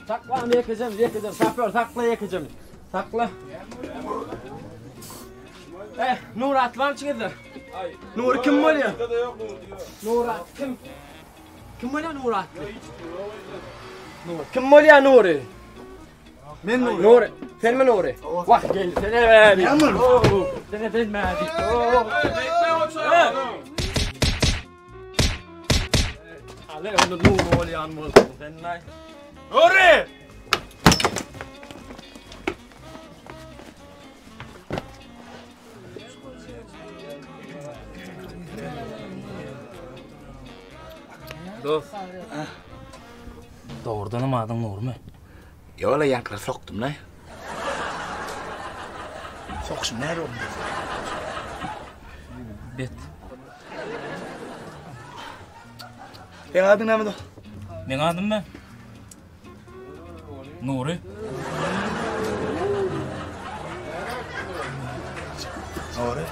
Sakla ýekejem, ýekejem. Şoför sakla ýekejem. Sakla. Eh, Nurat bar içiňizde. Nury kim bolýar? Nurat kim? Kim bolýar Nurat? Nury. Kim bolýar Nury? Men Nury. Nury. Senmi Nury? Wah, gel sene be. Sene bilmedi. Ale onda Nury bolýan bolsun sen naý. Nury! Dost. Dogrudanam adyň Nurmy? Ýola ýaňkylar sokdum-laý. Sokuşym näle boldy? Bet. Seň adyň näme dost? Meň adymmy? Nury. Nury.